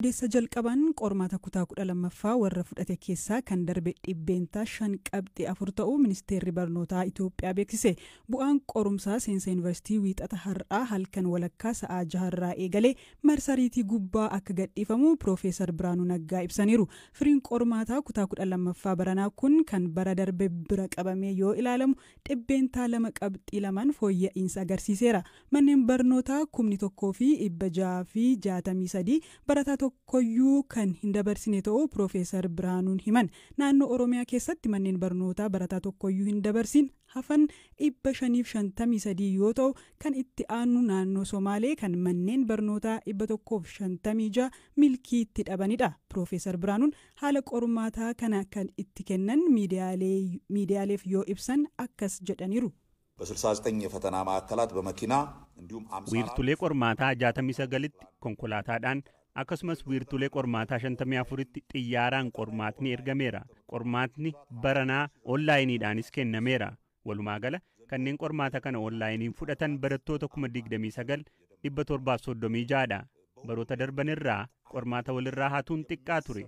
Odeessa jalqabaan qormaata kutaa 12ffaa warra fudhate keessaa kan darbe 5.4% ta'uu ministeerri barnootaa Itoophiyaa beeksise. Bu'aan qorumsaa seensa yuunivarsiitii Wiixata har'aa halkan walakkaa sa'aa jaharraa eegalee marsariitii gubbaa akka gadhiifamu Piroofeesar Biraanuu Naggaa ibsaniiru. Firiin qormaataa kutaa 12ffaa baranaa kun kan bara darbe bira qabamee yoo ilaalamu 2.2% fooyya'insa agarsiiseera. Manneen barnootaa 1663 barataa tokkoyyuu kan hin dabarsine ta'uu Piroofeesar Biraanuun himan. Naannoo Oromiyaa keessatti manneen barnootaa barataa tokkoyyuu hin dabarsin hafan 553 yoo ta'u, kan itti aanu naannoo Somaalee kan manneen barnootaa 156 milkii itti dhabanidha. Piroofeesar Biraanuun haala qormaataa kana kan itti kennan miidiyaaleef yoo ibsan akkas jedhaniiru. በ69 የፈተና ማዕከላት በመኪና እንዲሁም 54 Wiirtulee qormaataa 69tti konkolaataadhaan, akkasumas wiirtulee qormaataa 54tti xiyyaaraan qormaatni ergameera. Qormaatni baranaa onlaayiniidhaanis kennameera. Walumaa gala kanneen qormaata kana onlaayiniin fudhatan barattoota 29,736dha. Baroota darbanirraa qormaata walirraa hatuun xiqqaa ture.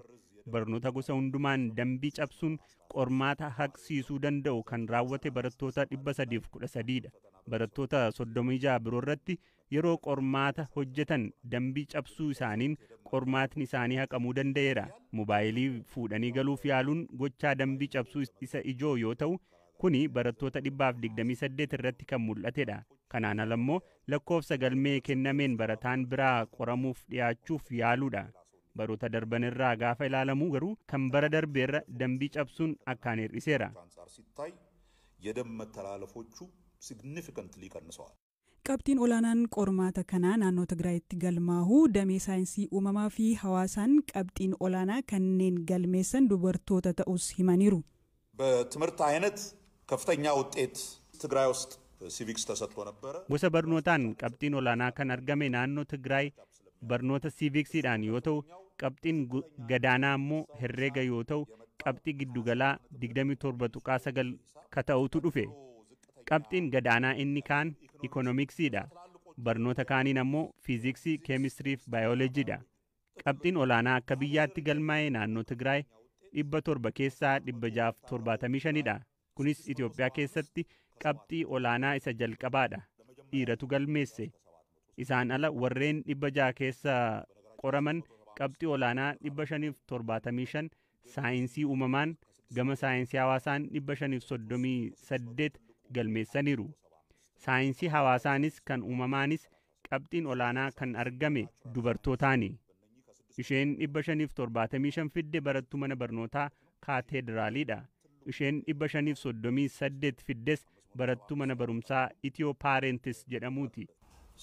Barnoota gosa hundumaan dambii cabsuun qormaata haqsiisuu danda'u kan raawwate barattoota 313dha. Barattoota 36 biroo irratti yeroo qormaata hojjetan dambii cabsuu isaaniin qormaatni isaanii haqamuu danda'eera. Mobaayilii fuudhanii galuuf yaaluun gochaa dambii cabsuu isa ijoo yoo ta'u, kuni barattoota 128 irratti kan mul'atedha. Kanaan ala immoo lakkoofsa galmee kennameen barataan biraa qoramuuf dhiyaachuuf yaaluudha. Baroota darbanirraa gaafa ilaalamu garuu kan bara darbeerra dambii cabsuun akkaan hir'iseera. አንጻር ሲታይ የደም መተላለፎቹ ሲግኒፊካንትሊ ቀንሰዋል። Qabxiin olaanaan qormaata kanaa naannoo Tigraayitti galmaahuu, damee saayinsii uumamaa fi hawaasaan qabxiin olaanaa kanneen galmeessan dubartoota ta'us himaniiru. በትምህርት አይነት ከፍተኛ ውጤት ትግራይ ውስጥ ሲቪክስ ተሰጥቶ ነበረ። Gosa barnootaan qabxiin olaanaa kan argame naannoo Tigraay barnoota siiviksiidhaan yoo ta'u, qabxiin gadaanaa immoo herreega yoo ta'u, qabxii giddugalaa 27.9 ka ta'utu dhufe. Qabxiin gadaanaa inni kaan ikoonomiksiidha. Barnoota kaaniin ammoo fiiziksii, keemistirii fi baayolojiidha. Qabxiin olaanaa akka biyyaatti galmaa'e naannoo Tigraay 700 keessaa 675dha. Kunis Itoophiyaa keessatti qabxii olaanaa isa jalqabaadha. Dhiiratu galmeesse. Isaan ala warreen 600 keessa qoraman qabxii olaanaa 575 saayinsii uumamaan, gama saayinsii hawaasaan 538 galmeessaniiru. Saayinsii hawaasaanis kan uumamaanis qabxiin olaanaa kan argame dubartootaani. Isheen 575 fidde barattuu mana barnootaa kaateediraaliidha. Isheen 538 fiddes barattuu mana barumsaa Itiyoo Paarentis jedhamuuti.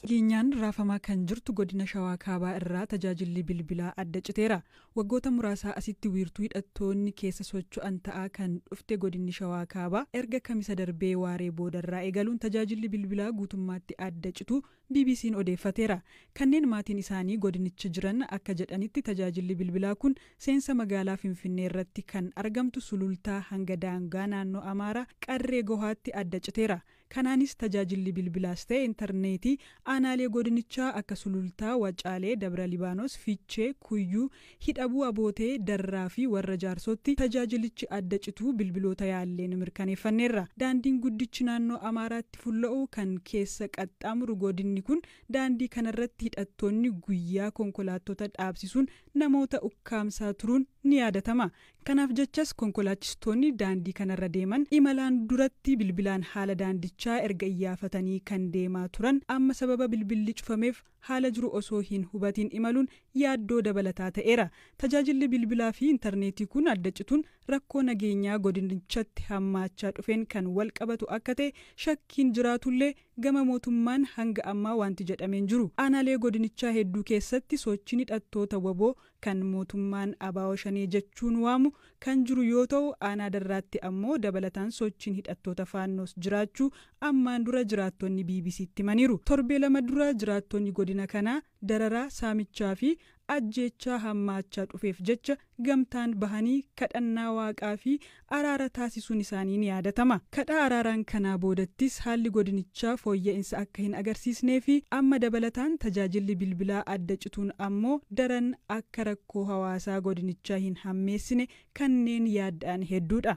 Nageenyaan raafamaa kan jirtu godina Shawaa Kaabaa irraa tajaajilli bilbilaa adda citeera. Waggoota muraasaa asitti wiirtuu hidhattoonni keessa socho'an ta'aa kan dhufte godinni Shawaa Kaabaa erga Kamisa darbee waaree boodarraa eegaluun tajaajilli bilbilaa guutummaatti adda citu BBC'n odeeffateera. Kanneen maatiin isaanii godinicha jiran akka jedhanitti, tajaajilli bilbilaa kun seensa magaalaa Finfinnee irratti kan argamtu Sulultaa hanga daangaa naannoo Amaaraa Qarree Gohaatti adda citeera. Kanaanis tajaajilli bilbilaas ta'e intarneetii aanaalee godinichaa akka Sulultaa, Wacaalee, Dabra Libaanos, Fiichee, Kuyyuu, Hidhabuu Abootee, Darraa fi Warra Jaarsootti tajaajilichi adda cituu bilbiloota yaalleen mirkaneeffanneerra. Daandiin guddichi naannoo Amaaraatti fulla'u kan keessa qaxxaamuru godinni kun daandii kanarratti hidhattoonni guyyaa konkolaattota dhaabsisuun namoota ukkaamsaa turuun ni yaadatama. Kanaaf jechas konkolaachistoonni daandii kanarra deeman imalaan duratti bilbilaan haala daandichaa erga iyyaafatanii kan deemaa turan, amma sababa bilbilli cufameef haala jiru osoo hin hubatiin imaluun yaaddoo dabalataa ta'eera. Tajaajilli bilbilaa fi intarneetii kun adda cituun rakkoo nageenyaa godinichatti hammaachaa dhufeen kan wal qabatu akka ta'e shakkiin jiraatullee, gama mootummaan hanga ammaa wanti jedhameen jiru. Aanaalee godinichaa hedduu keessatti sochiin hidhattoota WBO kan mootummaan ABO Shanee jechuun waamu kan jiru yoo ta'u, aanaa Darraatti ammoo dabalataan sochiin hidhattoota Faannoos jiraachuu ammaan dura jiraattonni BBCtti himaniiru. Torbee 2 dura jiraattonni godina kanaa dararaa, saamichaa fi ajjeechaa hammaachaa dhufeef jecha gamtaan bahanii kadhannaa waaqaa fi araara taasisuun isaanii ni yaadatama. Kadhaa araaraan kanaa boodattis haalli godinichaa fooyya'insa akka hin agarsiisnee fi amma dabalataan tajaajilli bilbilaa adda cituun ammoo daran akka rakkoo hawaasaa godinichaa hin hammeessine kanneen yaadda'an hedduudha.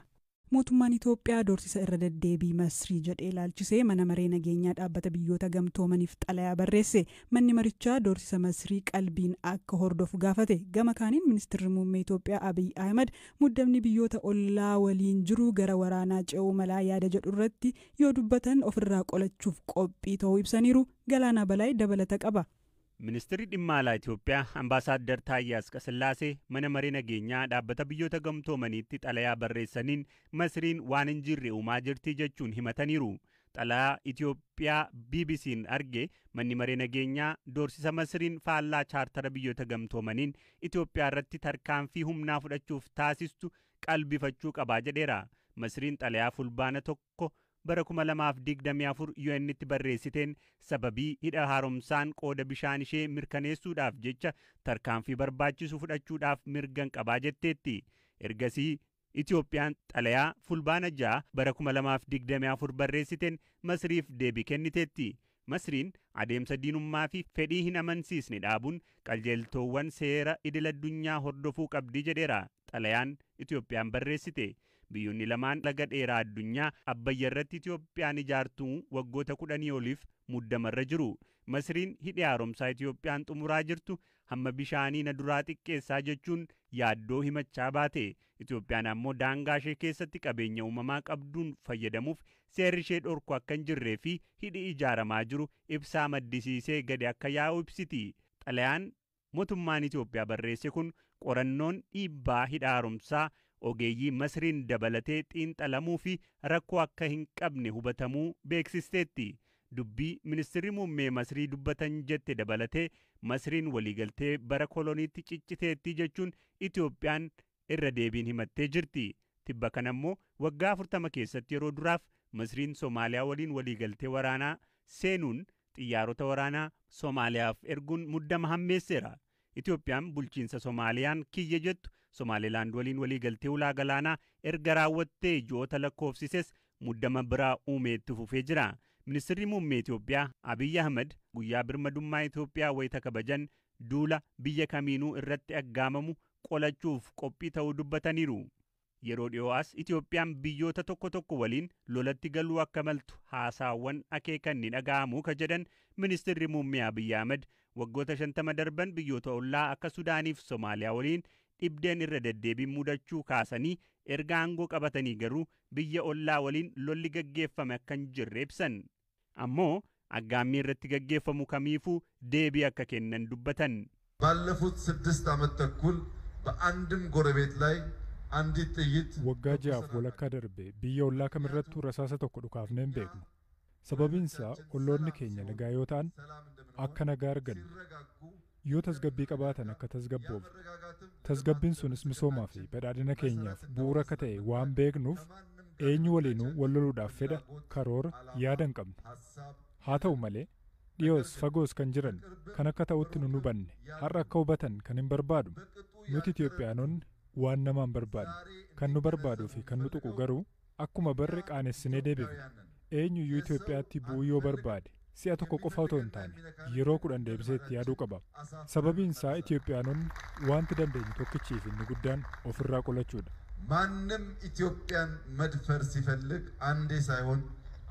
Mootummaan Itoophiyaa doorsisa irra deddeebii Masrii jedhee ilaalchisee mana maree nageenyaa dhaabbata biyyoota gamtoomaniif xalayaa barreesse. Manni marichaa doorsisa Masrii qalbiin akka hordofu gaafate. Gama kaaniin ministeerri muummee Itoophiyaa Abiy Ahimad muddamni biyyoota ollaa waliin jiru gara waraanaa ce'uu malaa yaada jedhu irratti yoo dubbatan ofirraa qolachuuf qophii ta'uu ibsaniiru. Galaanaa Balaay dabalata qaba. Ministeerri dhimma alaa Itoophiyaa Ambaasaadder Taayyee Asqasillaasee mana maree nageenyaa dhaabbata biyyoota gamtoomaniitti xalayaa barreessaniin Masriin waan hin jirre uumaa jirti jechuun himataniiru. Xalayaa Itoophiyaa BBC'n arge manni maree nageenyaa doorsisa Masriin faallaa chaartara biyyoota gamtoomaniin Itoophiyaa irratti tarkaanfii humnaa fudhachuuf taasistu qalbifachuu qabaa jedheera. Masriin xalayaa fulbaana 1 bara 2024 UN'tti barreessiteen sababii hidha haaromsaan qooda bishaan ishee mirkaneessuudhaaf jecha tarkaanfii barbaachisu fudhachuudhaaf mirgan qabaa jetteetti. Ergasii Itoophiyaan xalayaa fulbaana 6 bara 2024 barreessiteen Masriif deebii kenniteetti. Masriin adeemsa diinummaa fi fedhii hin amansiisne dhaabuun qajeeltoowwan seera idil addunyaa hordofuu qabdi jedheera xalayaan Itoophiyaan barreessite. Biyyoonni lamaan laga dheeraa addunyaa Abbayya irratti Itoophiyaan ijaartuu waggoota 10 oliif muddamarra jiru. Masriin hidhi haaromsaa Itoophiyaan xumuraa jirtu hamma bishaanii na duraa xiqqeessaa jechuun yaaddoo himachaa baate. Itoophiyaan ammoo daangaa ishee keessatti qabeenya uumamaa qabduun fayyadamuuf seerri ishee dhorku akka hin jirree fi hidhi ijaaramaa jiru ibsaa maddisiisee gadi akka yaa'u ibsiti. Xalayaan mootummaan Itoophiyaa barreesse kun qorannoon dhiibbaa hidha haaromsaa ogeeyyii Masriin dabalatee xiinxalamuu fi rakkoo akka hin qabne hubatamuu beeksisteetti. Dubbii ministeerri muummee Masrii dubbatan jette dabalatee Masriin waliigaltee bara koloniitti cicciteetti jechuun Itoophiyaan irra deebiin himattee jirti. Tibba kana immoo waggaa 40 keessatti yeroo duraaf Masriin Somaaliyaa waliin waliigaltee waraanaa seenuun xiyyaarota waraanaa Somaaliyaaf erguun muddama hammeesseera. Itoophiyaan bulchiinsa Somaaliyaan kiyya jettu Somaalilaand waliin waliigaltee ulaa galaanaa erga raawwattee ji'oota lakkoofsises muddama biraa uumee itti fufee jira. Ministeerri muummee Itoophiyaa Abiy Ahmed guyyaa birmadummaa Itoophiyaa wayita kabajan duula biyya kamiinuu irratti aggaamamu qolachuuf qophii ta'uu dubbataniiru. Yeroo dhiyoo as Itoophiyaan biyyoota tokko tokko waliin lolatti galuu akka maltu haasaawwan akeekan ni dhaga'amu ka jedhan ministeerri muummee Abiy Ahmed waggoota 50 darban biyyoota ollaa akka Sudaaniif Somaaliyaa waliin dhibdeen irra deddeebiin mudachuu kaasanii erga aangoo qabatanii garuu biyya ollaa waliin lolli gaggeeffame akka hin jirre ibsan. Ammoo aggaammii irratti gaggeeffamu kamiifuu deebii akka kennan dubbatan. ባለፉት 6 ዓመት ተኩል በአንድም ጎረቤት ላይ አንዲት ጥይት Waggaa ja'aaf walakkaa darbe biyya ollaa kamirrattuu rasaasa tokko dhukaafnee hin beeknu. Sababiin isaa olloonni keenya nagaa yoo ta'an akka nagaa argannu, yoo tasgabbii qabaatan akka tasgabboofnu, tasgabbiin sunis misoomaa fi badhaadhina keenyaaf bu'uura akka ta'e waan beeknuuf eenyu waliinuu wal loluudhaaf fedha karoora yaada hin qabnu. Haa ta'u malee dhiyoos fagoos kan jiran kan akka ta'utti nu hubanne har'a akka hubatan kan hin barbaadu. Nuti Itoophiyaanonni waan namaan barbaadnu kan nu barbaaduu fi kan nu tuqu garuu akkuma barre qaanessinee deebifna. Eenyuyyuu Itoophiyaatti bu'uu yoo barbaade si'a tokko qofa otoo hin taane yeroo 10 deebisee itti yaaduu qaba. Sababiin isaa Itoophiyaanonni wanti dandeenyu tokkichii fi inni guddaan ofirraa qolachuudha. ማንም ኢትዮጵያን መድፈር ሲፈልግ አንዴ ሳይሆን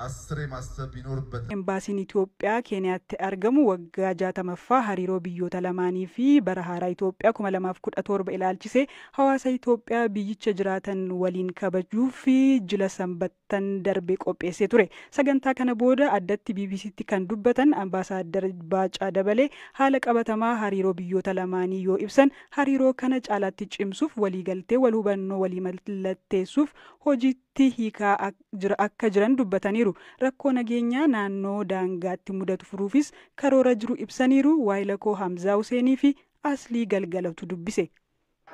አስሬ ማሰብ ይኖርበታል። Embaasiin Itoophiyaa Keeniyaatti argamu waggaa 60ffaa hariiroo biyyoota lamaanii fi bara haaraa Itoophiyaa 2017 ilaalchisee hawaasa Itoophiyaa biyyicha jiraatan waliin kabajuuf jila sanbattan darbe qopheessee ture. Sagantaa kana booda addatti BBCtti kan dubbatan Ambaasaadder Baacaa Dabalee haala qabatamaa hariiroo biyyoota lamaanii yoo ibsan hariiroo kana caalaatti cimsuuf waliigaltee wal hubannoo walii mallatteessuuf hojiitti hiikaa akka jiran dubbataniiru. Rakkoo nageenyaa naannoo daangaatti mudatu furuufis karoora jiru ibsaniiru. Waayilakoo Hamzaa Huseenii fi Aslii Galgalatu dubbise.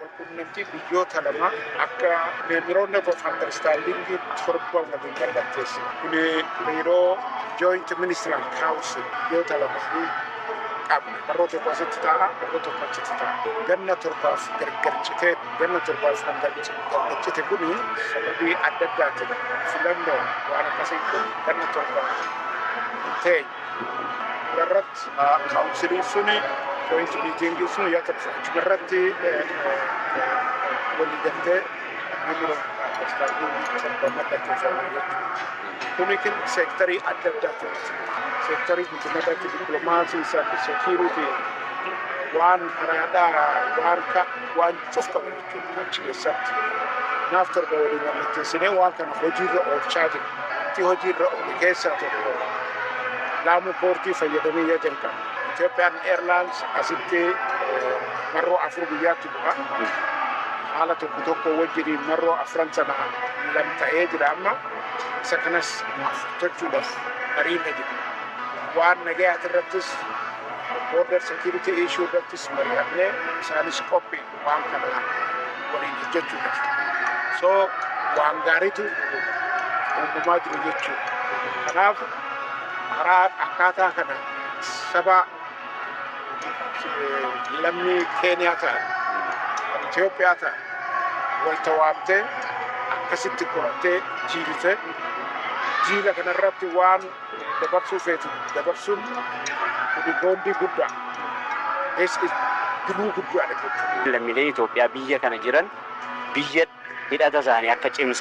Walqunnamtii biyyoota lama akka memorandum of understanding 7 waliin mallatteesse. Kun yeroo joint ministerial council biyyoota lamaanii Qabna. Marroo tokko asitti ta'a, marroo tokko achitti ta'a. Ganna 7f gargar citee, ganna 7f kan gargar cite kuni sababii adda addaatiin filannoo waan akkasii kun ganna 7f hin teenye. Irratti counciliin suni joint meetingii sun yaa ta'u achumarratti walii galtee memorandum understanding 7 mallatteeffamu jechuudha. Kuni sectorii adda addaati. Sectorii guddinarratti dippiloomaasii, security, waan karaadhaa waan ka waan cuf qabu jechuudha achi keessatti. Kanaaf 7 waliin mallatteessinee waan kana hojiirra oolchaa jiru. Wanti hojiirra oole keessaa tokko Laamuu portii fayyadamee yoo jalqabe. Ethiopian Airlines asitti marroo 4 guyyaatti bu'a. Haala tokko tokko wajjiniin marroo afran sana lam ta'ee jira amma. Isa kanas tolchuudhaaf mariirra jira. Waan nagayaati irrattis, border security issue irrattis mari'annee isaanis qophii waan kana waliin hojjechuudhaaf. So waan gaariitu uumamaa jiru jechuudha. Kanaaf karaa akkaataa kana saba lammii Keeniyaa ta'an, kan Itoophiyaa ta'an wal tawaamtee akkasitti qorattee jiilitee jiila kanarratti waan dabarsuu feetu dabarsuun kuni bondii guddaa. This is giruu guddaadha jechuudha. Lammiileen Itoophiyaa biyya kana jiran biyya hidhata isaanii akka cimsan.